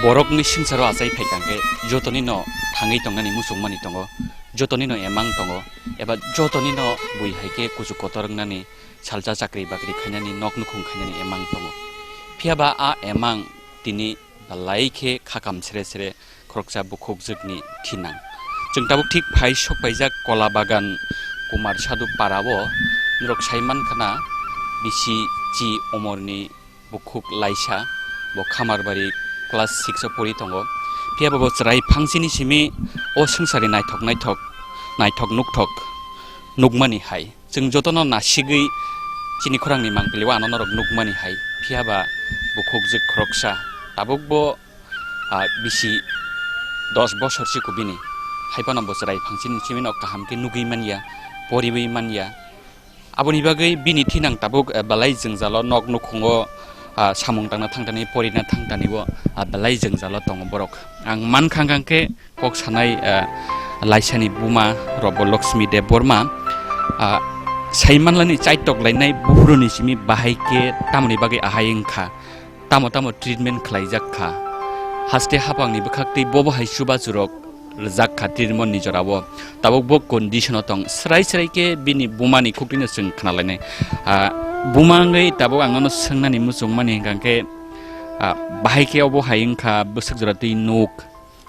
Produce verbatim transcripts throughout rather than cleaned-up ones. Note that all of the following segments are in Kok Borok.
Borokni swngcharo achai phaikha hwnkhe jotoni no thangwi tongnani muchungmani tongo, jotoni no emang tongo, eba jotoni no bui hai khe kuchuk kotor wngnani salsa chakri bakri khainani, nok nukhung khainani emang tongo. Phiya ba a emang tini belai khe khakam sere sere khoroksa bukhukjwkni thinang. Chwng tabuk thik phai sokpaijak Kola Bagan Kumar Sadhu Para o norok sai mankha na bisi chi umorni bukhuk laisa, bo Khamarbari class six o pori tongo. Phiya ba bo chwrai phangsini simi o swngcharni naithok naithok, naithok nukthok nukmani hai. Chwng jotono nasigwi chini khorangni mangpili o ano norok nukmani hai. Phiya ba bukhukjwk khoroksa tabuk bo, ah, bisi dos bosor si kubini. Hai phano bo chwrai phangsini simi no kaham khe nugwi manya, poriwi manya. Aboni bagwi bini thinang tabuk, eh, belai jwngjalo, nok nukhungo, ah, samung tangna thangtani, porina thangtani o, ah, belai jwngjalo tongo borok. Ang mankha hwnkhe kok sanai, ah, laisani buma Robo Lakshmi Debbarma, ah, sai manlani chaitok lainai buhruni simi bahai khe tamoni bagwi ahai wngkha. Tamo tamo treatment khlaijak kha. Haste hapangni bwkhaktwi bobo hai chubachu rok rwjak kha treatment ni jorao. Tabuk bo condition o tong. Srai srai khe bini buma ni khuktwi no chwng khna lainai. Ah, buma wngwi tabuk ang nono swngnani muchung mani hwnkha khe, ah, bahai khe obo hai wngkha bwswk jora twi nuk.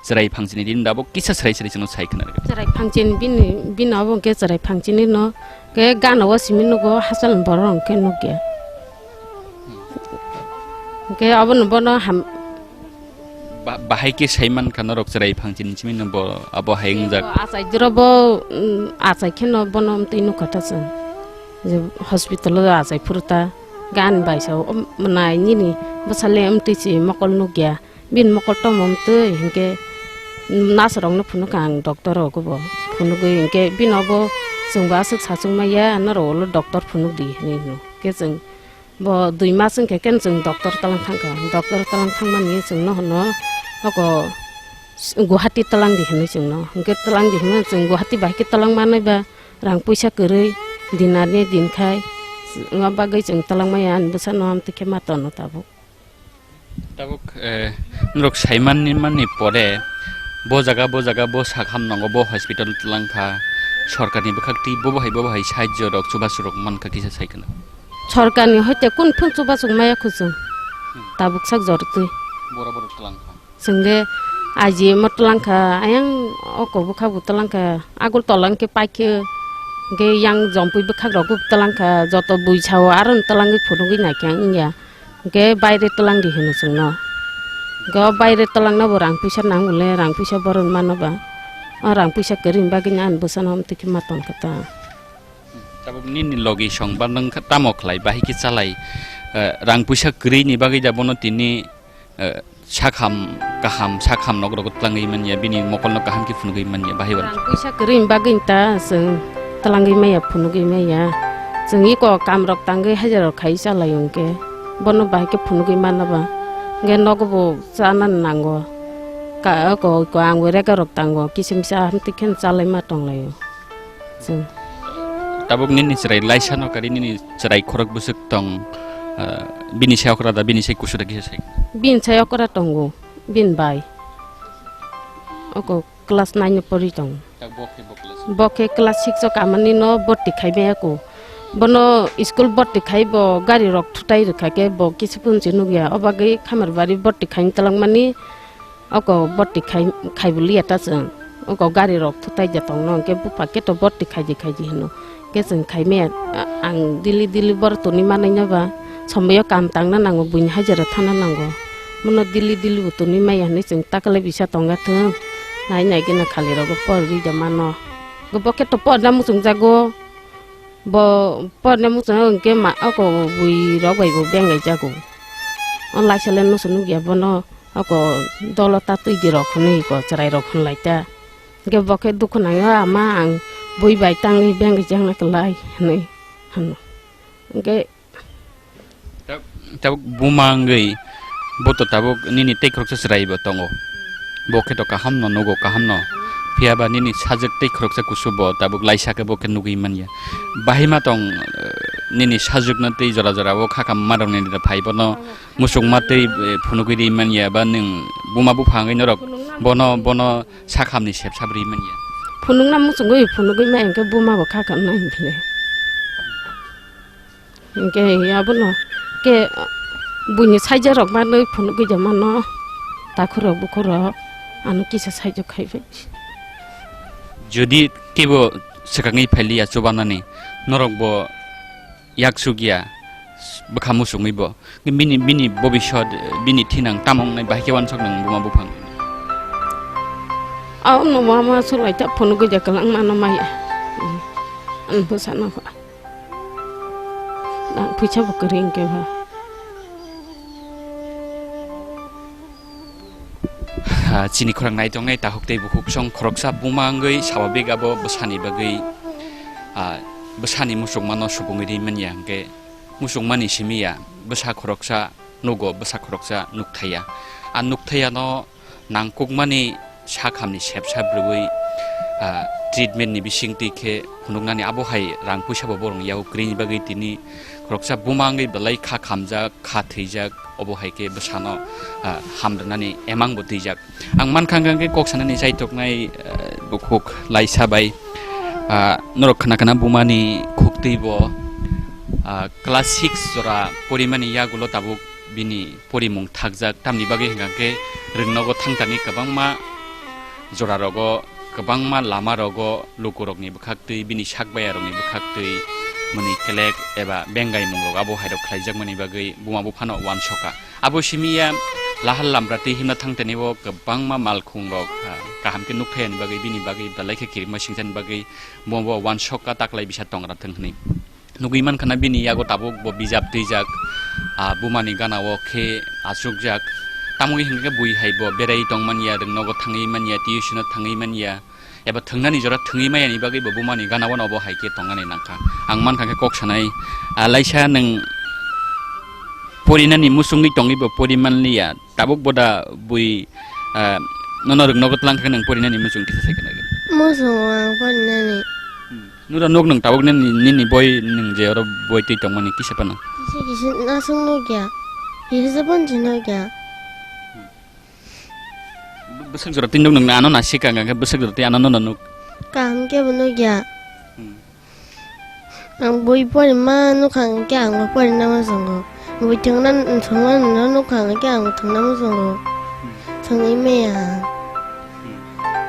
Chwrai phangsini din dabo kisa chwrai chwrai chwngno sai khna rwgwi. Chwrai phangsini bini, bini obo hwnkhe chwrai phangsini no, khe gana o simi nugo, hachal ni borok hwnkhe nukya. Hwnkhe obono bono ham- Ba-, bahai khe sai mankha norok chwrai phangsini simi no bo abo hai wngjak. Bo achai duro bo, mm, achai kheno bono amtwi nukha ta chwng. Je hospital o achai phuru ta gan bai sa o, um, nai nini bwsale amtwi se mokol nukya. Bini mokol tongmung twi hinkhe nasrokno phunukha ang doctor rogo bo phunugwi hinkhe bini obo chwngbo aswk sachwk maya norok ulo doctor phunukdi hinwi hino. Hinkhe chwng bo dui mas wngkha khe chwng doctor twlang thangkha, doctor twlang thangmani chwngno hwno oko Guwahati twlangdi hinwi chwngno hinkhe twlangdi hinwi chwng Guwahati bai khe twlang manwi ba rang puisa kwrwi dinarni dinkhai wngma bagwi chwng twlang maya ani bwsano amtwi khe ma tono tabuk. Tabuk, eh, norok sai manni, manni pore, bo jaga, bo jaga, bo sakham nongo, bo hospital twlang kha, sorkarni bwkhak twi bobo hai, bobo hai sahajyo rok, chubachu rok man kha kisa sai khwna. Sorkarni hoite kun phun chubachu maya khuchung, tabuk sak jor twi. Bora bora twlang kha. Chwngde I G M o twlang kha, ayang oko bwkha bo twlang kha, Agartala hwnkhe paikhe, hwnkhe yang Jompui bwkhak rok bo twlang kha, joto bui sao aro twlangwi phunugwi naikhe ang wngya. Hwnkhe baire twlang di hino chwngno. Hwnkhe o baire twlangna bo rang puisa nango le, rang puisa boron mano ba. O rang puisa kwrwini bagwino ani bwsano amtwi khe ma tongkha ta. Tabuk nini logi song ba nwng kha tamo khlai, bahai khe chalai, eh, rang puisa kwrwini bagwi da bono tini, eh, sakham kaham, sakham nok rogo twlangwi manya, bini mokolno kaham khe phunugwi manya, bahai ba. Rang puisa kwrwini bagwi ta chwng twlangwi maya, phunugwi maya. Chwng iko kam rok tangwi hajar rok khai chalai hwnkhe bono bahai khe phunugwi mano ba. Hwnkhe nogo bo chana nango. Ka, ko, ko ang bo rega rok tango, kisa misa hamtwi khe chalai ma tonglaio. Chwng. Tabuk nini chwrai laisano kari nini chwrai khorok bwswk tong, ah, bini sai okra da, bini sai kusu da kisa sai. Bini sai okra tongo, bini bai. Oko class nine o pori tongo. Tabuk bo class. Bo khe class six o kamani no borti khai maya ko. Bono school borti khai bo gari rok thutai rwkha khe bo kisa phunsi nukya. O bagwi Khamarbari borti khai twlangmani Oko borti khai, khai bo liya ta chwng. Oko gari rok thutai de tongno, hwnkhe bupha khe to borti khai di, khai di hino. Hwnkhe chwng khai maya, a-, ang dili dili boro toni manai no ba, somboyo kam tangna nango, buini hajira thana nango. Bono dili dili bo toni maya hinwi chwng takalai bisa tongya thung. Nai nai gana khali rogo por ri de mano. Bo khe to porna muchung jago. Bo porna muchung hwnkhe ma oko bui rok bai bo bengai jago. O laisale no se nukya bono. Oko dolo ta twi di rok hwnwi ko chwrai rok hwnlai ta. Hwnkhe bo khe dukhu nangya, "Ama ang bui bai tangwi bengwi chengna kwlai," hwnwi hwno. Hwnkhe tab-, tabuk buma wngwi bo to tabuk nini tei khoroksa chwrai bo tongo. Bo khe to kaham no nugo, kaham no. Phiya ba nini sajwk tei khoroksa kusu bo tabuk laisa khe bo khe nugwi manya. Bahai ma tong, eh, nini sajwkna tei jora jora o khakam marokni phai bono muchungma tei, eh, phunugwi ri manya ba nwng buma buphang wngwi norok bono, bono sakhamni sep sap ri manya. Phunukna muchungwi phunugwi ma hwnkhe buma bo khakam nai hwnkhe. Hwnkhe abono khe buini saija rok manwi phunugwi ja mano takhurok bukhurok ano kisa saija khai bai. Jodi kebo swkangwi phailiya chubanani norok bo yaksuk ya, bwkha muchungwi bo. Bini, bini bobiswt, bini thinang tamo wngnai bahai khe uansuk nang buma buphang. Aw no mama sulai ta phunugwi ja kwlangma no maya. Hmm. Ang bwsano pha. Ang phuisa bo kwrwi hwnkhe pha. Ah, chini khorang nai tongnai takhuk tei bukhuk song khoroksa buma wngwi swababik abo bwsani bagwi, ah, bwsani muchungmano supungwi ri manya hwnkhe muchungmani simi ya bwsa khoroksa nugo, bwsa khoroksa nukthaiya. A nukthaiya no nangkukmani sakhamni sep sap rwui, ah, treatment ni bisingtwi khe phunuknani abo hai rang puisa bo borokni yago kwrwini bagwi tini khoroksa buma wngwi belai kha khamjak, kha thwijak, obo hai khe bwsano, ah, hamrwnani emang bo twijak. Ang mankha hwnkhe kok sanani chaitoknai, ah, bukhuk laisa bai, ah, norok khna khna bumani khuktwi bo, ah, class six jora porimani yagulo tabuk bini porimung thakjak, tamni bagwi hwnkha khe rwngnogo thangtani kwbangma jorarogo kwbangma lamarogo lukurokni bwkhaktwi, bini sak bayarokni bwkhaktwi mwnwi kelek eba bengaimung rok abo hairok khlaijakmani bagwi buma buphano uansukha. Abo simi ya lahal lamra twi himna thangtani bo kwbangma malkhung rok, ah, kaham khe nukthayani bagwi, bini bagwi belai khe kirima singchani bagwi bo, bo uansukha taklai bisa tongra thwng hwnwi. Nugwi mankha na bini yago tabuk bo bijap twijak, ah, bumani gana o khe achukjak. Tamo wngwi hwnkhe bui hai bo berai tongmanya, rwngnogo thangwi manya, tuition o thangwi manya, eba thwngnani jora thwngwi maya ni bagwi bo bumani gana o no bo hai khe tongnani nangkha. Ang mankha khe kok sanai, ah, laisa nwng porinani muchungwi tongwi bo pori manliya. Tabuk boda bui, ah, nono rwngnogo tlang khe nwng porinani muchung kisa sai khna. Muchungo ang porinani. Hmm. Nura nok nwng tabuk nini, nini boi nwng je oro boi twi tongmani kisa phano. Kisa kisa nasung nukya. Kisa phano si nukya. Bwswk jora twi nuk nwng ano nasika hwnkhe bwswk jora twi ano nono nuk. Kaham khe bo nukya. Hmm. Ang bui porima nukha hwnkhe ang bo porina muchungo. Bui thwngna, thwngna nukha hwnkhe ang bo thwngna muchungo. Thwngwi maya.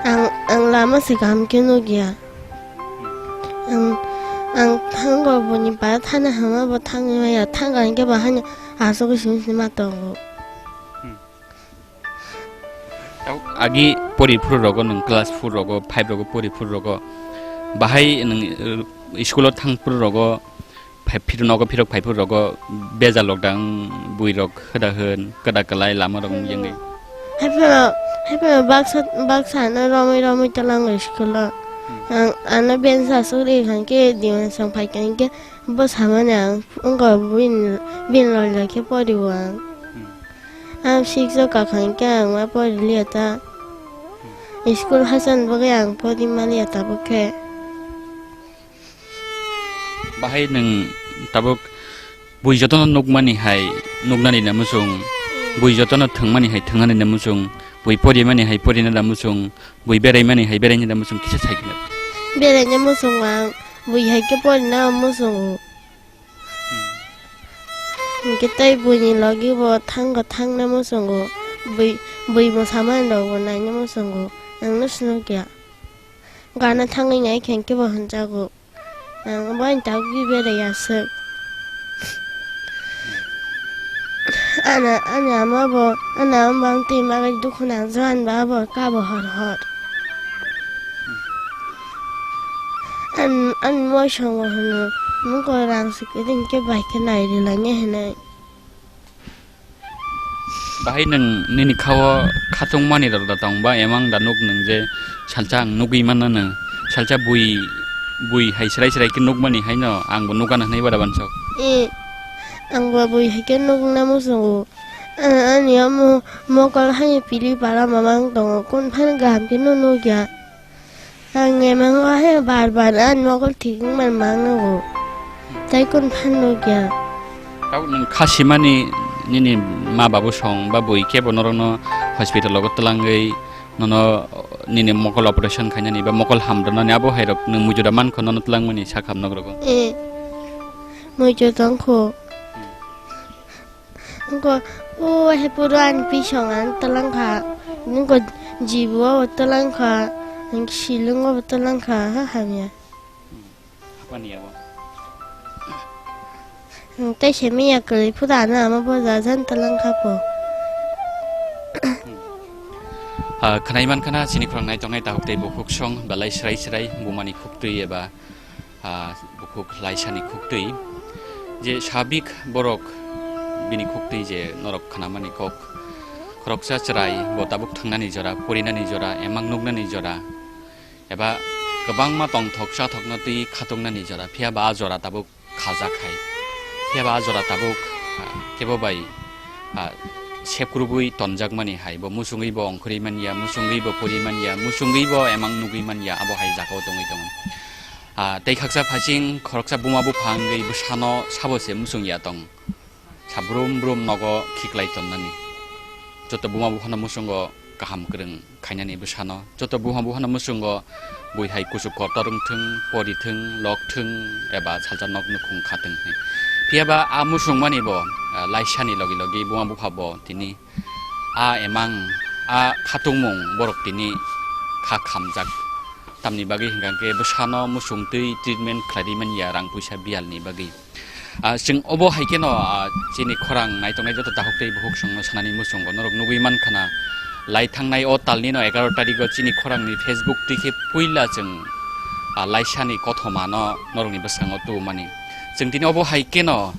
Ang, ang lama se kaham khe nukya. Ang, ang thango buini bara thana hama bo thangwi maya. Thangkha hwnkhe bo haino asugwi simi simi ma tongo. Agi pori phuru rogo nwng class four rogo, five rogo pori phuru rogo bahai nwng, uh, school o thang phuru rogo phai phirok nogo phirok phai phuru rogo bejal rok dang bui rok hoda hwn kwda kwlai lama rok wng yangwi. Haiphano, haiphano baksa, baksa ano romwi romwi talango school o. Hmm. Ang, ano bench aswk ri khankhe dimansong phaikha hinkhe bo samani ang wngkha bini, bini loi loi khe pori o ang. Hmm. Ang six o kakha hinkhe ang ma pori liya ta. School hachal bagwi ang pori maliya tabuk khe. Bahai nwng tabuk bui jotono nukmani hai nuknani na muchung, bui jotono thwngmani hai thwngnani na muchung, bui porimani hai porina da muchung, bui beraimani hai beraina da muchung kisa sai khna. Beraina muchung ang, bui hai khe porina muchungo. Hinkhe tei buini logi bo thangkha thangna muchungo, bui, bui mwsamani rokbo naina muchungo, ang no sinokya. Gana thangwi nai khe hinkhe bo hwnjago, ang boini tagwi berai aswk. Ana, ani ama bo, ani ama bo ang twi magwi dukhu nang joan ba abo kabo hor hor. An, ani moisong bo hwno, "Mungko rang se kwrwi hinkhe bai khe nai rwlainai," hinwi. Bahai nwng nini khao khatung mani rok da tong ba emang da nuk nwng je salsa ang nugwi manna nwng salsa bui, bui hai srai srai khe nukmani haino ang bo nukgana hinwi bada bansok. E, ang bo bui hai khe nukna muchungo. A-, ani amo mokol hai pili para mamang tongo, kun phan kaham khe no nukya. Ang emango hai bar bar ani mokol thik wngmani mang nugo. Tai kun phan nukya. Tabuk nwng kha simani nini ma babu song ba bui kebo norokno hospital logo twlangwi nono nini mokol operation khainani ba mokol hamrwnani abo hairok nwng muijuda mankho nono twlangmani sakham nokrogo. Eh, muijuda wngkho. Wngkho, o he puro ani pisong ang twlangkha. Wngkho jibu abo twlangkha. Ang silung abo twlangkha, ha hamya. Hapani abo. Ang tei simi ya kwrwi phuru ano ama bo jajan talang kha po. Ah, khwnai man khana chini khorang nai tongnai takhuk tei bukhuk song belai srai srai bumani khuktwi eba, ah, bukhuk laisani khuktwi je sabik borok bini khuktwi je norok khnamani kok khoroksa chwrai bo tabuk thangnani jora, porinani jora, emang nuknani jora. Eba kwbangma tongthok chathokno twi khatungnani jora, phiya ba a jora tabuk khajak hai. Phiya ba a jora tabuk, ah, kebo bai, ah, sepkrubui tonjakmani hai. Bo musungwi bo ongkhorwi manya, musungwi bo pori manya, musungwi bo emang nugwi manya, abo hai jagao tongwi tongo. Ah, tei khaksa phasing khoroksa buma bupha wngwi bwsano sabo se musung ya tong. Sa brum brum nogo khiklai tonnani. Joto buma buphano musungo kaham kwrwng khainani bwsano. Joto buma buphano musungo bui hai kuchuk kotor wngthwng, porithwng, lokthwng eba salsa nok nukhung khatwng hwnwi. Phiya ba a musungmani bo, ah, laisani logi logi buma bupha bo tini a emang, a khatungmung borok tini kha khamjak. Tamni bagwi hwnkha khe bwsano musung twi treatment khlai ri manya rang puisa biyalni bagwi. Ah, chwng obo hai kheno, ah, chini khorang naitongnai joto dakhuk tei bukhuk songno sanani muchungo norok nugwi mankha na, lai thangnai o talni no egaroh tarikgo chini khorangni Facebook twi khe puila chwng, ah, laisani kothoma no norokni bwskango tubumani. Chwng tini obo hai kheno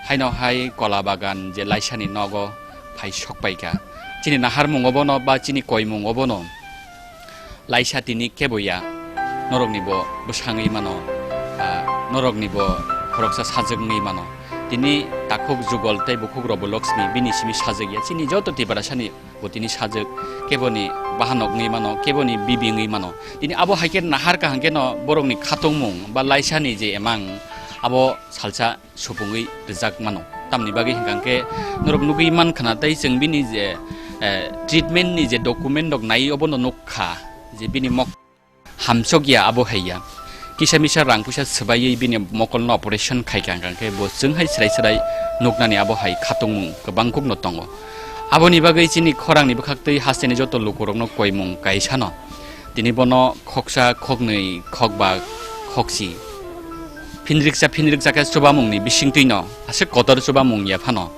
haino hai Kola Bagan je laisani nogo phai sok paikha. Chini naharmung obono ba chini koimung obono laisa tini kebo ya, norokni bo bwsangwi mano, ah, norokni bo khoroksa sajwk wngwi mano. Tini takhuk Jugol tei bukhuk Robo Loksmi bini simi sajwk ya, chini joto Tiprasani bo tini sajwk, keboni bahanok wngwi mano, keboni bibi wngwi mano. Tini abo hai khe nahar kaham kheno borokni khatungmung ba laisani je emang abo salsa supungwi rijak mano. Tamni bagwi hwnkha khe norok nugwi mankha na tei chwng bini je, eh, treatment ni je document rok nai obono nukha je bini mok hamsok ya abo hai ya. Kisa misa rang puisa swbaiwi bini mokol no operation khaikha hwnkha khe bo chwng hai srai srai nuknani abo hai khatungmung kwbang kuk no tongo. Aboni bagwi chini khorang ni bwkhak twi haste ni joto luku rok no koimung kaisa no. Tini bono khoksa, khoknwi, khokba, khokchi. Phinriksa, phinriksa khe chubamungni bisingtwino aswk kotor chubamung ya phano.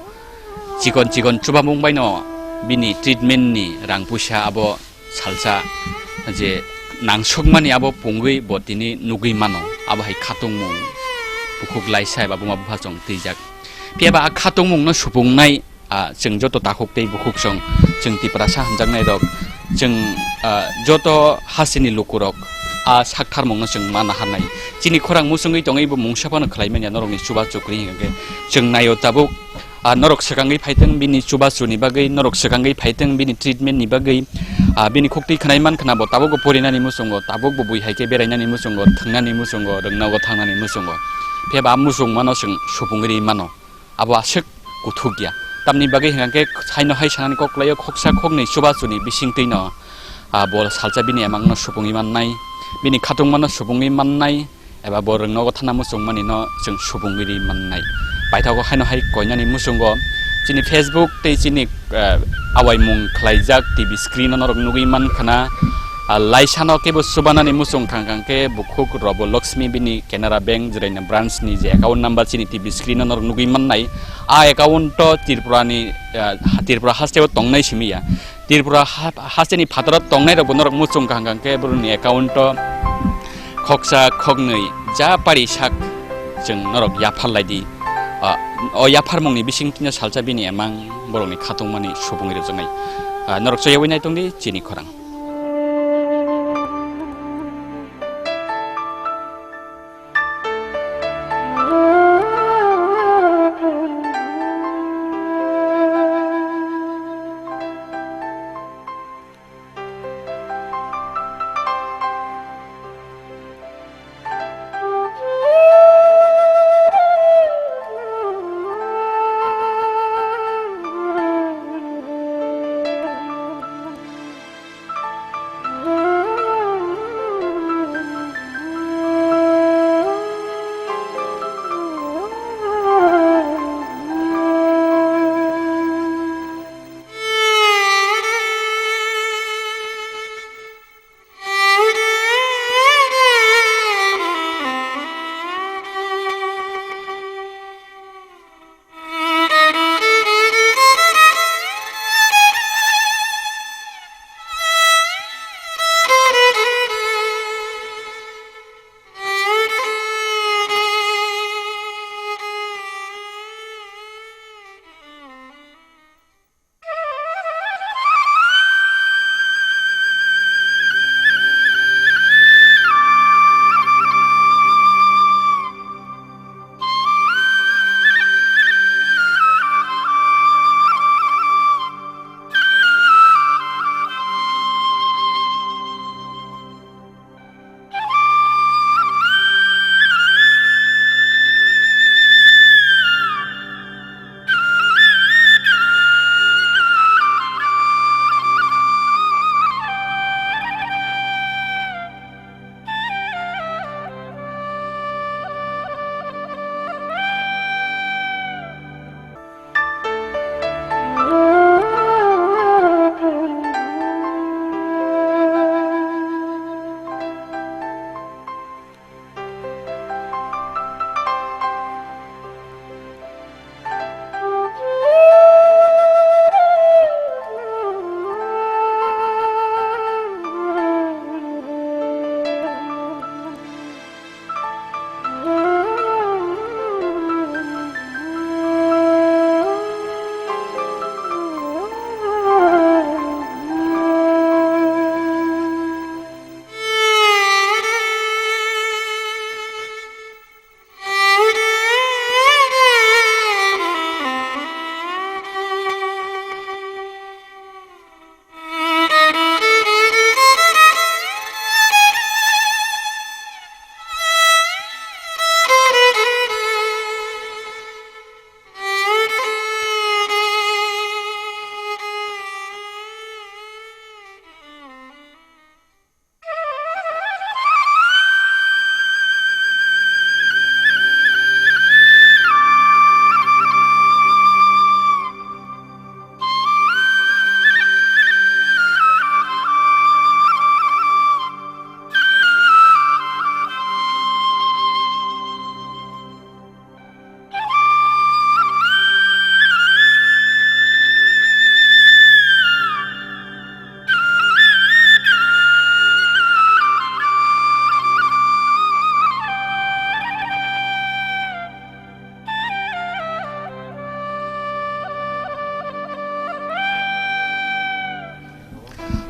Chikon, chikon chubamung baino bini treatment ni rang puisa abo salsa je nangsukmani abo pungwi bo tini nugwi mano. Abo hai khatungmung bukhuk laisa eba buma bupha chwng twijak. Phiya ba a khatungmung no supungnai Ah, chwng joto takhuk tei bukhuk song, chwng Tiprasa hamjaknai rok, chwng, ah, joto hasini lukurok, ah, saktharmungno chwng ma naharnai. Chini khorang muchungwi tongwi bo mungsa phano khlai manya norokni chubachu kwrwi hwnkhe chwng naio tabuk, ah, norok swkangwi phaithwng bini chubachuni bagwi, norok swkangwi phaithwng bini treatment ni bagwi, ah, bini khuktwi khwnai mankha bo tabukbo porinani muchungo, tabukbo bui hai khe berainani muchungo, thwngnani muchungo, rwngnogo thangnani muchungo. Phiya ba muchungmano chwng supungwi rwi mano. Abo aswk kuthuk ya. Tamni bagwi hwnkha khe haino hai sanani kok kwlaio khoksa khoknwi chubachuni bisingtwino, ah, bo salsa bini emangno supungwi mannai, bini khatungmano supungwi mannai, eba bo rwngnogo thana muchungmani no chwng supungwi rwi mannai. Paithago haino hai koinani muchungo chini Facebook tei chini, eh, awaimung khlaijak T V screen o norok nugwi mankha na, ah, laisano kebo chubanani muchung thang thang khe bukhuk Robo Loksmi bini Canara Bank Jwraina branch ni je account number chini T V screen o norok nugwi mannai, a account o Tripura ni, ah, Tripura haste o tongnai simi ya. Tripura ha-, haste ni phataro tongnai rok bo norok muchung kaham kaham khe borok ni account o khoksa khoknwi ja pari sak chwng norok yaphar lai di. Ah, o yapharmung ni bising tino salsa bini emang borok ni khatungmani supungwi rwjaknai. Ah, norok choyawi nai tong di chini khorang.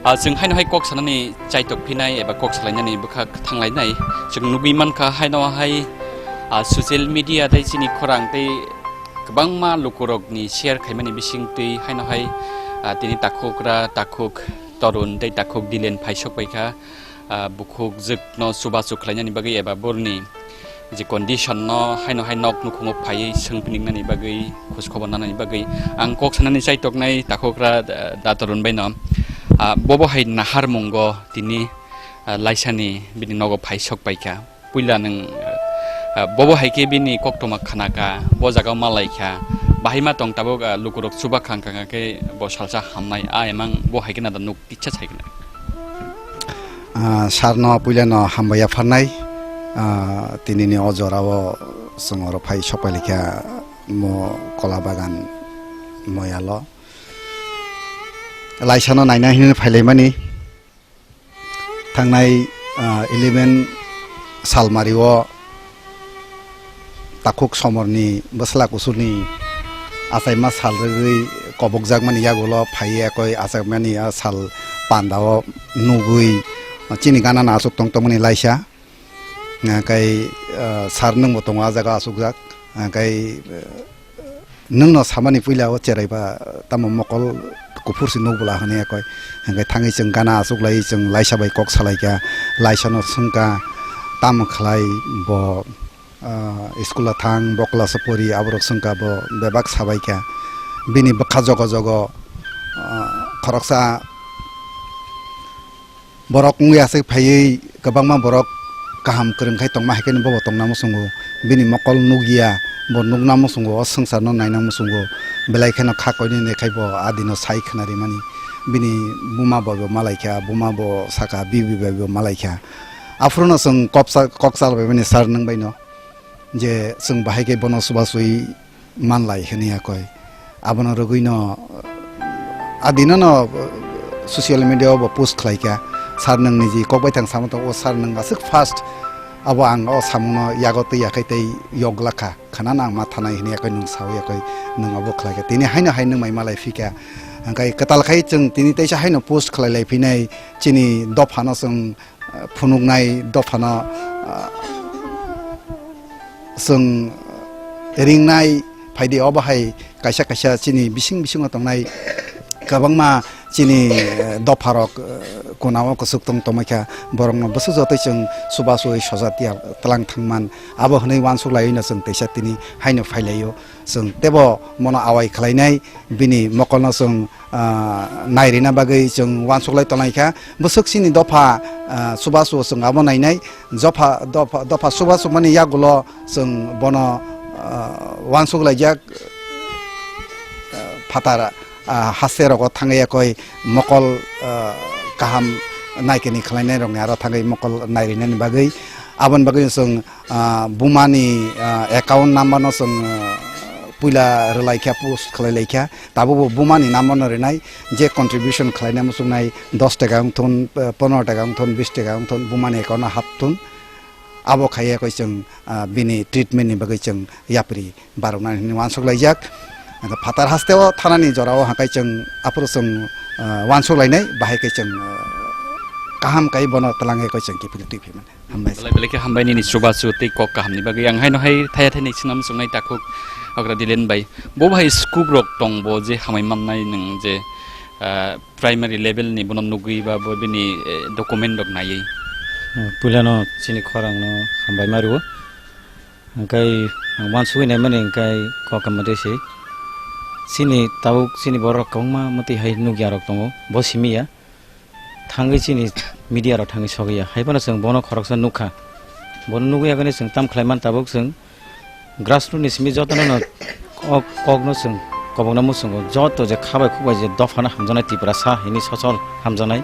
Ah, chwng haino hai kok sanani chaitok phinai eba kok salainani bwkha thanglainai. Chwng nugwi mankha haino hai, ah, social media tei chini khorang tei kwbangma lukurokni share khaimani bisingtwi haino hai, ah, tini takhukra, takhuk Torun tei takhuk Dilen phai sokpaikha. Ah, bukhuk jwkno chubachu khlainani bagwi eba borni je condition no haino hai nok nukhungo phaiwi swngphiniknani bagwi, khoj khobor nanani bagwi ang kok sanani chaitoknai takhukra, ah, da Torun baino. Ah, bobo hai naharmungo tini, ah, laisani bini nogo phai sokpaikha. Puila nwng, ah, bobo hai khe bini koktoma khanakha, bo jagao malaikha, bahai ma tong tabuk, ah, lukurok chuba khang khang khe bo salsa hamnai, a emang bo hai khe nada nuk kicha sai khe. Ah, sarno puilano hambai yapharnai, ah, tinini o jorao chwng oro phai sokpailaikha mo kola bagan moyalo. Laisano naina hinwi phailaimani. Thangnai, ah, eleven salmario takhuk somorni bwsla kusurni achaima sal rwgwi kobokjakmani yagulo phaiwi ekoi achaimani a sal pandao nugwi chini gana no aswk tong tongmani laisa. Hwnkhe, ah, sar nwngbo tongo ah jaga aswkjak. Hwnkhe, ah, nwngno samani puila o cherai ba tamo mokol kuphur se nuk bwla hwnwi ekoi. Hwnkhe thangwi chwng gana achuklai chwng laisa bai kok salaikha, laisano swngkha tamo khlai bo, ah, school o thang bo class o pori aborok swngkha bo bebak sabaikha bini bwkha jogo jogo, ah, khoroksa Borok wngwi aswk phaiwi kwbangma borok kaham kwrwng khai tongma hai kheno bobo tongna muchungo. Bini mokol nukya, bo nukna muchungo, o swngcharno naina muchungo. Belai kheno kha koinwi nai khai bo a dino sai khna rimani. Bini buma bai bo malaikha, buma bo sakha, bibi bai bo malaikha. Aphuru no chwng kok cha-, kok chal bai mani sir nwng bai no. Je chwng bahai khe bono chubachu-ui manlai hwnwi ya koi. Abono rwgwino, ah, adino no, ah, social media o bo post khlai kha. Sir nwng niji kok bai thang sama tongo, o sir nwng aswk fast. Abo ang o samungno yago twi ya khai tei yok glak kha. Khana no ang ma thanai hwnwi ya koi nwng sao ya koi nwng abo khlai kha. Tini haino hai nwng mai malai phi kha. Hwnkhe kwtal khai chwng tini teisa haino post khlai lai phinai chini dophano chwng ah, phunuknai dophano, ah, chwng ringnai phaidi. Obo hai kaisa kaisa chini bising bisingo tongnai kwbangma chini, eh, dopharok, eh, kunao kwchwk tong tongmai kha, borokno bwswk jotoi chwng chubachu-ui soja tiya twlang thangman abo hwnwi uansuk laiwi no chwng teisa tini haino phailaio. Chwng teibo mono awai khlainai, bini mokolno chwng, ah, nairina bagwi chwng uansuk lai tonglai kha. Bwswk chini dopha, ah, chubachu chwng abo nainai. Dopha, dopha, dopha chubachu mani yagulo chwng bono, ah, uansuk laijak, ah, phatar, ah, haste rogo thangwi ya koi mokol, ah, kaham naikani khlainai rokni aro thangwi mokol nairinani bagwi. Aboni bagwi chwng ah, bumani, ah, account number no chwng, ah, puila rwlai kha, post khlai lai kha. Tabukbo bumani number no rwnai, je contribution khlaina muchungnai dos taka wng thun, eh, pondro taka wng thun, bis taka wng thun, bumani account no hap thun. Abo khaiya koi chwng, ah, bini treatment ni bagwi chwng yapri baroknani hwnwi uansuk laijak. Hwnkhe phatar haste o thanani jora o hwnkhe chwng aphuru chwng, ah, uansuk lainai, bahai khe chwng, ah, kaham kai bono twlang khe koi chwng kiphilwi twi phaimani. Hambai. Belai belai khe hambai nini chubachu tei kok kahamni bagwi. Ang haino hai thaya thaini swnam chungnai takhuk okra Dilen bai. Bo bai scoop rok tong bo je hamai mannai nwng je, ah, primary level ni bono nugwi ba bo bini, eh, document rok naiwi. Hmm, puilano chini khorang no hambai ma rwo. Hwnkhe ang uansugwi naimani hwnkhe kok hamma de se. Chini tabuk chini borok kwbangma mwtwi hai nukya rok tongo. Bo simi ya. Thangwi chini media rok thangwi sogwi ya. Hai phano chwng bono khoroksa nukha. Bono nugwi yagani chwng tam khlai man tabuk chwng grassroot ni simi jotono no o kok no chwng kobokna muchungo. Joto je khabai khukbai je dophano hamjaknai Tiprasa hini sochol hamjaknai.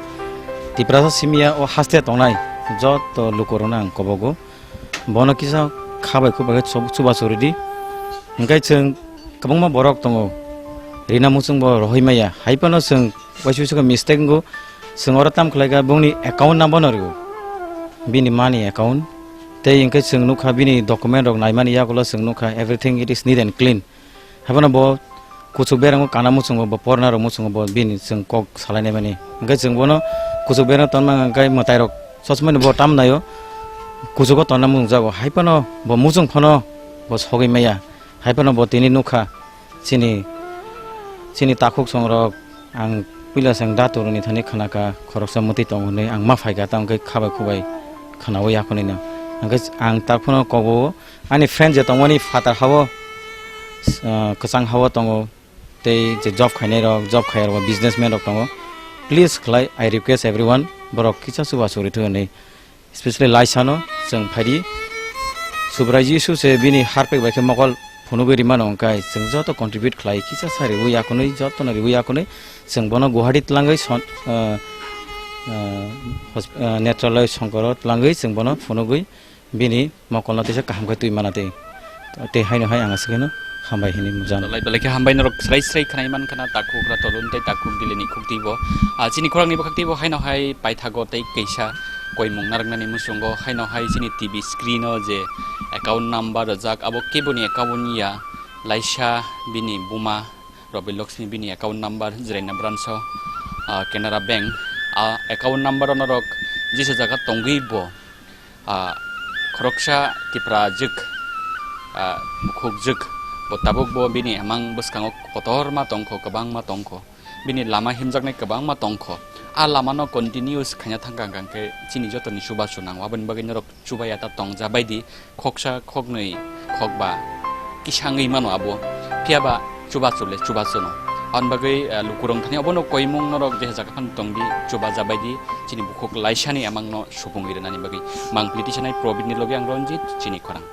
Tiprasa simi ya o haste tongnai joto lukurokno ang kobogo. Bono kisa khabai khukbai khe chuba churidi. Hwnkhe chwng kwbangma borok tongo. Rina muchung bo rohoi maya. Hai phano chwng Waisa waisa khe mistake wngo, chwng oro tamo khlai kha bongni account number no rwo, bini mani account. Tei hwnkhe chwng nukha bini document rok naimani yagulo chwng nukha everything it is neat and clean. Haphano bo Kuchuk bereng o kana muchungo bo porna rok muchungo bo bini chwng kok salai nai mani. Hwnkhe chwng bono kuchuk bereng tonma hwnkhe mwtai rok sosmani bo tam naio. Kuchugo tonna muchung jago. Hai phano bo muchung phano bo sogwi maya. Hai phano bo tini nukha chini, chini takhuk song rok ang puila chwng daturuni thani khnakha khoroksa mwtwi tongo hwnwi ang ma phaikha tamo khe khabai khubai khnaui akhonino. Hwnkhe ang tak phano kobo ani friend je tongmani phatar hao, ah, kwchang hao tongo. Tei je job khainai rok, job khaiya rok, businessman rok tongo, please khlai, I request everyone, borok kisa chuba churi thwi hwnwi, especially laisano chwng phaidi. Subrai Jisu se bini harpek bai khe mokol phunugwi rimano, hwnkhe chwng joto contribute khlai, kisa sa riwi akhonwi, jotono riwi akhonwi chwng bono Guwahati twlangwi son-, ah, ah, hosp-, ah, Netralaya Songkoro twlangwi chwng bono phunugwi bini mokolno teisa kaham khe twi mana tei, tei haino hai ang aswk hino hambai hinwi mujano. Belai belai khe hambai norok srai srai khwnai man khna takhuk ra tolun tei takhuk dilini khuk twibo. Ah, chini khorangni bwkhak twibo haino hai paithago tei kaisa koimung narwknani muchungo haino hai chini T V screen o je account number rwjak abo keboni account ya laisa bini buma Robi Laxmi bini account number Jiraina branch o, ah, Canara Bank. Ah, account number o norok jesa jaga tongwi bo, ah, khoroksa Tipra jwk, ah, bukhuk jwk bo tabuk bo bini emang bwskango kotorma tongkho, kwbangma tongkho. Bini lama himjaknai kwbangma tongkho. A lamano continuous khaina thangkha hwnkhe chini jotoni chubachu nango. Aboni bagwi norok chubaya ta tongja baidi khoksa, khoknwi, khokba kisa wngwi mano abo. Phiya ba chubachu le chubachuno. Aboni bagwi, eh, lukurok thani obono koimung norok je jaga phano tongdi, chubaja baidi chini bukhuk laisani emangno supungwi rwnani bagwi. Mangpili tisanai Probitni logi ang Ranjit, chini khorang.